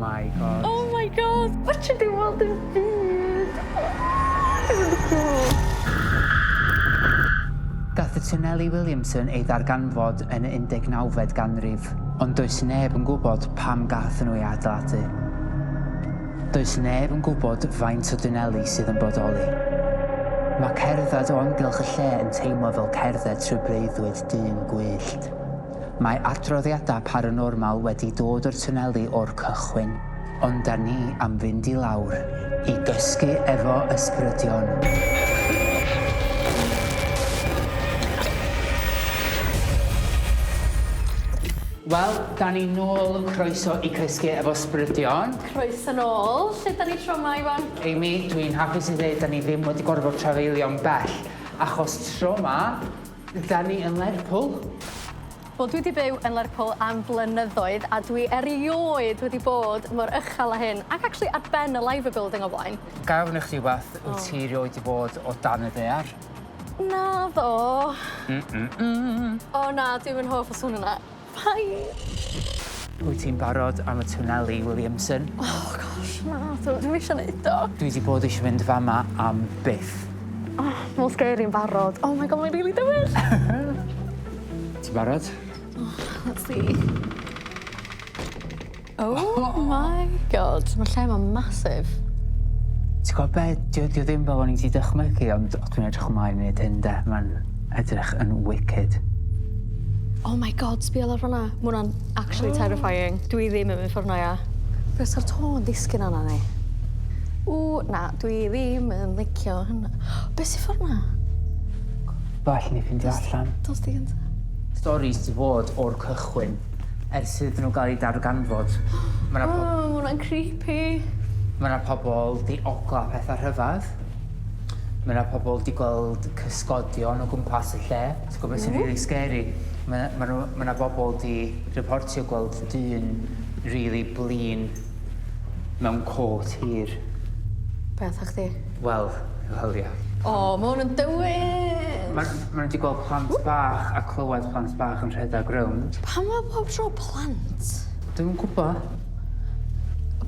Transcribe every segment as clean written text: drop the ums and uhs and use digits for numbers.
my God. Oh my God! Fedri di weld dim byd! Oh, cool. Gath y twneli Williamson ei ddarganfod yn y 19fed ganrif, ond does neb yn gwybod pam gath nhw ei adeiladu. Does neb yn gwybod faint o dwneli sydd yn bodoli. Mae cerdded o amgylch y lle yn teimlo fel cerdded trwy breuddwyd dyn gwyllt. Mae adroddiadau paranormal wedi dod o'r twneli o'r cychwyn, ond da ni am fynd i lawr i gysgu efo ysbrydion. Wel, da ni nôl, croeso i Cysgu efo Sbrydion. Croeso nôl. Lle da ni tro 'ma, Iwan? Amy, dwi'n hapus i ddeud da ni ddim wedi gorfod trafeilio'n bell, achos tro 'ma, da ni yn Lerpwl. Wel, dwi 'di byw yn Lerpwl am flynyddoedd a dwi erioed wedi bod mor uchel â hyn, ac actually ar ben y Liver Building o blaen. Ga i ofyn i chdi wbath? Wyt ti erioed 'di bod o dan y ddaear? Naddo. Mm-mm-mm. O na, dwi'm yn hoff o sŵn yna. Paid! Wyt ti'n barod am y twneli, Williamson? Oh gosh, na, dwi'm isio neud o. Dwi 'di bod eisiau mynd fama am byth. Oh, mae'n scary yn barod. Oh my God, mae'n rili dywyll! Ti'n barod? Oh, let's see. Oh my God, mae'r lle yma'n massive. Ti'n gwybod be? Dio ddim fel o'n i 'di dychmygu, ond dwi'n edrych ymlaen i wneud hyn de. Mae'n edrych yn wicked. Oh my God, sbia lawr fan'na. Ma' hwnna'n actually terrifying. Dwi ddim yn mynd ffordd 'na ia. Be' os 'a'r to yn disgyn arna ni? Ww, na, dwi ddim yn licio hynna. Be' sy ffor 'na? Well i ni ffindio allan. Dos di gynta. Storis 'di bod o'r cychwyn ers iddyn nhw gael eu darganfod. Ma' 'na po-... O, ma' wnna'n creepy. Ma' 'na pobol 'di ogla petha rhyfadd. Ma' 'na pobol 'di gweld cysgodion o gwmpas y lle. Ti'n gwbo be' sy'n rili scary? Ma' ma' nw ma' 'na bobol 'di reportio gweld dyn rili blin mewn cot hir. Be' atha chdi? Wel, wel ia. O, ma' 'wn yn dywyll! Ma' ma' nw 'di gweld plant bach a clywed plant bach yn rhedag rownd. Pam ma' pob tro plant? Dwi'm yn gwbo.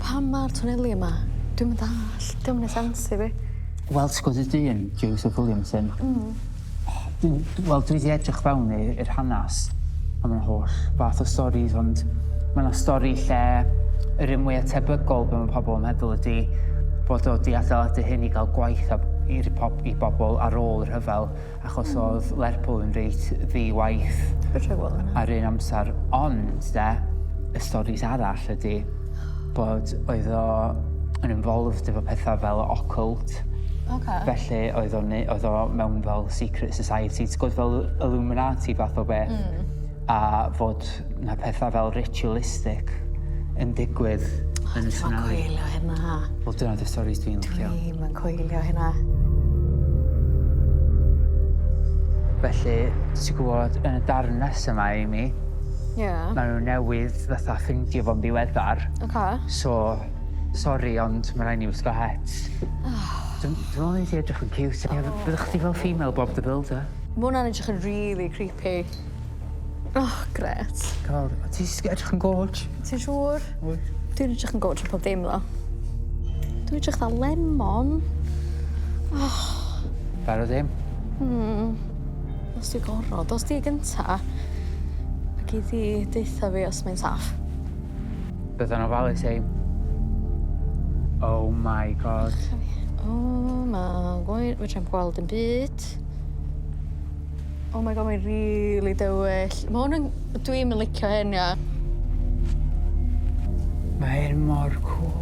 Pam ma'r twneli yma? Dwi'm yn dallt. 'Di o'm yn neu' sense i fi. Wel ti gwod y dyn, Joseph Williamson? Dwi'n wel dwi 'di edrych fewn i i'r hanas a ma' 'na holl fath o storis ond ma' 'na stori lle yr un mwya tebygol be' ma' pobol yn meddwl ydi bod o 'di adeiladu hyn i ga'l gwaith a i'r pob- i bobol ar ôl y rhyfel achos o'dd Lerpwl yn reit ddi-waith. Fedrai weld hynna. Ar un amsar ond 'de y storis arall ydi bod oedd o yn involved efo petha fel occult. Oce. Felly oedd o'n neu- oedd o mewn fel secret society ti'n gwod fel Illuminati fath o beth. A fod 'na petha fel ritualistic yn digwydd yn y Dwi'm yn twneli. coelio hynna. Wel dyna 'di'r storis dwi'n licio. Dwi'm yn coelio hynna. Felly ti gwbod yn y darn nesa 'ma Amy. Ie. Ma' nw newydd fatha ffindio fo'n ddiweddar. Oce. So sori ond ma' rai' ni wisgo het. Dwi'n dwi me'wl nei di edrych yn ciwt. Ie byddech chdi fel female Bob the Builder. Ma' wnna'n edrych yn rili creepy. Oh grêt. Ca'l o ti js edrych yn gorge. Ti'n siŵr? Wyt. Dwi'n edrych yn gorge yn pob dim tho. Dwi'n edrych fel lemon. Oh. Barod Amy? Hmm. Os dwi gorod, os di gynta, a gei di deutha fi os mae'n saff. Bydda'n ofalus Amy. Oh my God. Oh my god, fedrai'm gweld dim byd. Oh my God mae'n rili dywyll. Ma' hwn yn... Dwi'm yn licio hyn ia. Mae hyn mor cŵl.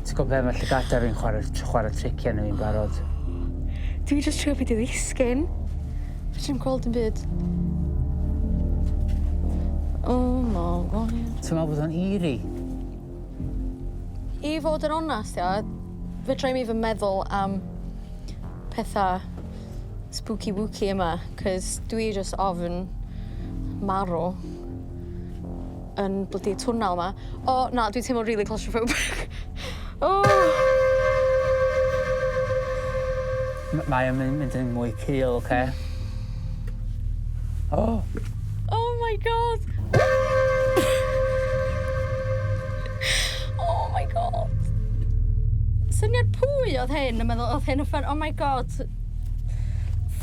Ti'n gwybod be' ma' llygada fi'n chware chware tricia arno fi'n barod. Dwi jyst trio peidio ddisgyn. Fedrai'm gweld dim byd. Oh my God. Ti'n meddwl bod o'n eerie? I fod yn onast ia, fedrai'm even meddwl am petha spooky wooky yma 'cos dwi jyst ofn marw yn blydi twnnel 'ma. O na, dwi'n teimlo rili claustrophobic. O! Mae o'n mynd mynd yn mwy cul, oce? O! Oh my God! oedd hyn, yn meddwl oedd hyn yn ffyn, oh my god.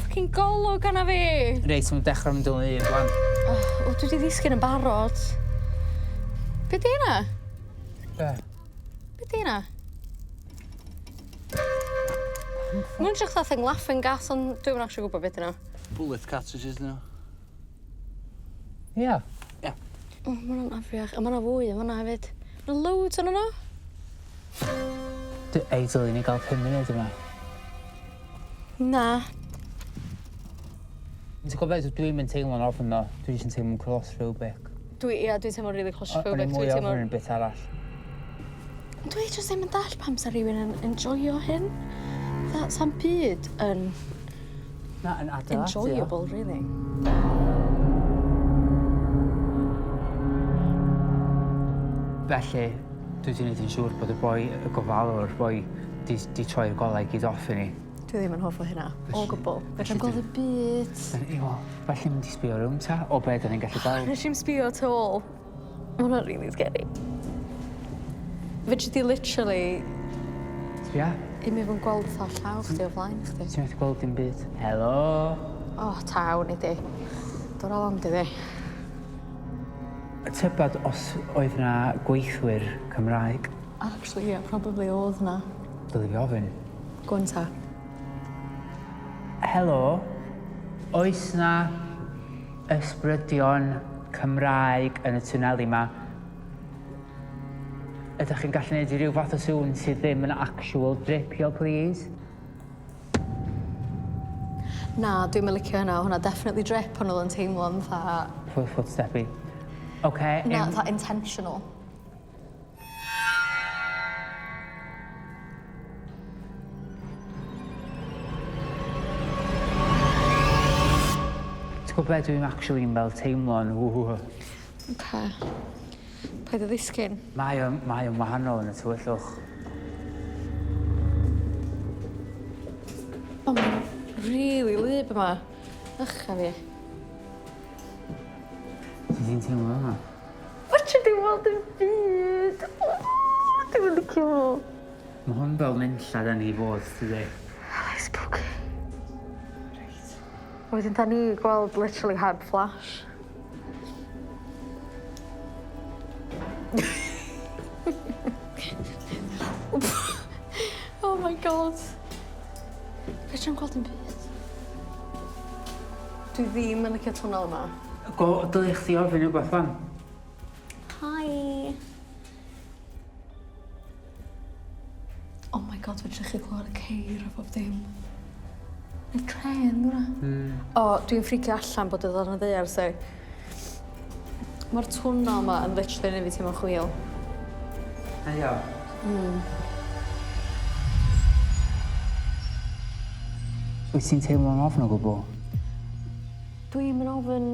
Fucking golwg arna fi. Reit, mae'n dechrau mynd yn un rwan. Oh, o, dwi wedi ddisgyn yn barod. Be di hynna? Be? Be di hynna? Mae'n edrych fatha thing laughing gas, ond dwi'm yn actually gwybod beth yna. Bullet cartridges nhw. Ia. Ia. O, ma' hwnna'n afiach. A ma' 'na fwy yn fan'na hefyd. Ma' 'na loads o'nyn nhw. Ei, dylwn ni gael 5 munud yma. Na. Ti'n gwybod beth, dwi'n mynd teimlo'n ofn ddo. Dwi jyst yn teimlo'n claustrophobic. Dwi, ia, dwi'n teimlo'n really claustrophobic. O'n i'n mwy ofn yn bit arall. Dwi jyst ddim yn dall pam sa rhywun yn enjoyo hyn. Fatha, sa'm byd yn... Na, yn adeiladu. Enjoyable, really. Felly, dwi wedi gwneud yn siŵr bod y boi, y gofalwr, boi, di, di troi'r golau gyd off i ni. Dwi ddim yn hoff o hynna, o gwbl. Fedrai'm gweld y byd. Wel, felly mynd i sbio rownd ta, o be da ni'n gallu gweld. Nes i'm sbio at all. Ma' hwnna'n really scary. Fedri di literally... Sbia? I'm even gweld fatha llaw chdi o flaen chdi. Ti'n methu gweld dim byd. Helo? O, oh, taw, nei di. Dod o lond i fi. Tybad os oedd na gweithwyr Cymraeg? Actually, yeah, probably oedd na. Dylai fi ofyn. Go on ta. Helo, oes na ysbrydion Cymraeg yn y twneli 'ma? Ydych chi'n gallu gwneud rhyw fath o sŵn sydd ddim yn actual dripio, please? Na, dwi'm yn licio hynna. Hwnna definitely drip, ond oedd o'n teimlo'n fatha... Footsteppy. Okay. Na, fatha intentional. Ti'n gwybod beth, dwi'n actually yn fel teimlo'n ww. Okay. Paid â ddisgyn. Mae o'n, mae o'n wahanol yn y tywyllwch. O, mae'n really wlyb yma. Ych a fi. Sut ti'n teimlo yma? Fedri di weld dim byd. Dwi'm yn licio fo. Mae hwn fel nunlla da ni fod, tydi? Really spooky. Reit. Wedyn da ni gweld literally heb flash. Oh my god. Fedrai'm gweld dim byd. Dwi ddim yn licio twnnel yma. Go, dylai chdi ofyn rhywbeth fan. Hi. Oh my god, fedrwch chi clywed y ceir a bob dim. Y trên, hwnna. O, dwi'n ffricio allan bod o dan y ddaear, so. Mae'r twnnel yma yn literally neud fi teimlo'n chwil. Aio. Wyt ti'n teimlo'n ofn o gwbl? Dwi'm yn ofn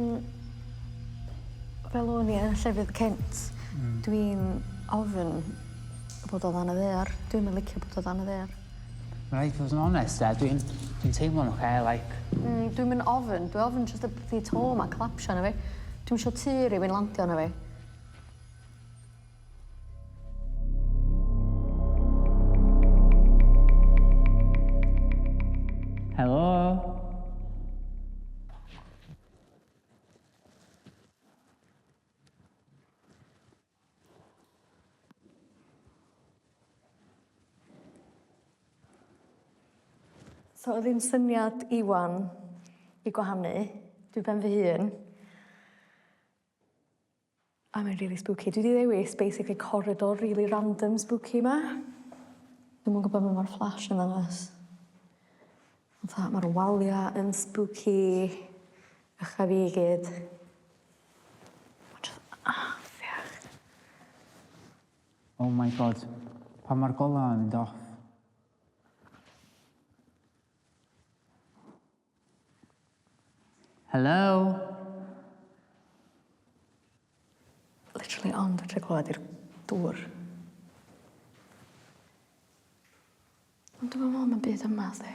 fel o'n i yn y llefydd cynt. Dwi'n ofn bod o dan y ddaear. Dwi'm yn licio bod o dan y ddaear. Mae rhaid fod yn onest, e. Dwi'n dwi teimlo'n oce, okay, like. Dwi'm yn ofn. Dwi ofn jyst y bloody to 'ma collapsio arna fi. Dwi'm isio tŷ rywun landio arna fi. Helo? So oedd hi'n syniad Iwan i gwahanu. Dwi ben fy hun. A mae'n really spooky. Dwi 'di ddewis basically corridor really random spooky 'ma. Dwi'm yn gwybod be ma'r flash yn ddangos. Fatha ma'r walia yn spooky. Ych a fi i gyd. Ma' jyst afiach. Oh my god. Pan mae'r golau yn mynd off. Hello? Literally ond fedrai clywed i'r dŵr. Ond dwi'm yn me'wl na'm byd yma 'sdi.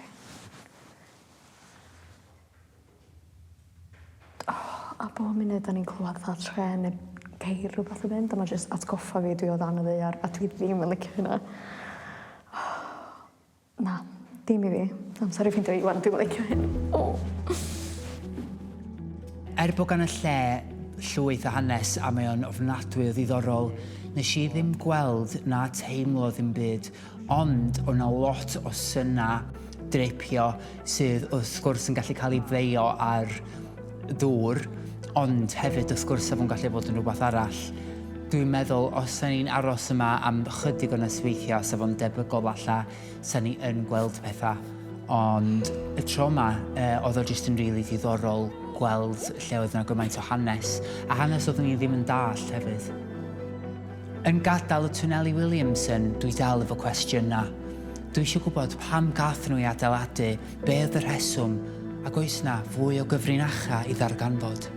O, a bob munud 'dan ni'n clywad fatha trên ne' ceir rwbath yn mynd a ma' jyst atgoffa fi dwi o dan y ddaear a dwi ddim yn licio hynna. Dim i fi. Amser i ffeindio Iwan, dwi'm yn licio hyn. O! Er bod gan y lle llwyth o hanes a mae o'n ofnadwy o ddiddorol, nes i ddim gweld na teimlo ddim byd, ond o' 'na lot o syna dripio sydd wrth gwrs yn gallu cael ei feio ar ddŵr, ond hefyd wrth gwrs 'sa fo'n gallu bod yn rhywbeth arall. Dwi'n meddwl os 'sa ni'n aros yma am chydig o nosweithiau 'sa fo'n debygol falla 'sa ni yn gweld pethau. Ond y tro 'ma uh, oedd o jyst yn rili ddiddorol gweld lle oedd yna gymaint o hanes, a hanes oeddwn i ddim yn dallt hefyd. Yn gadael y twneli Williamson, dwi dal efo cwestiynau. Dwi eisiau gwybod pam gath nhw i adeiladu, be oedd y rheswm, ac oes 'na fwy o gyfrinachau i ddarganfod?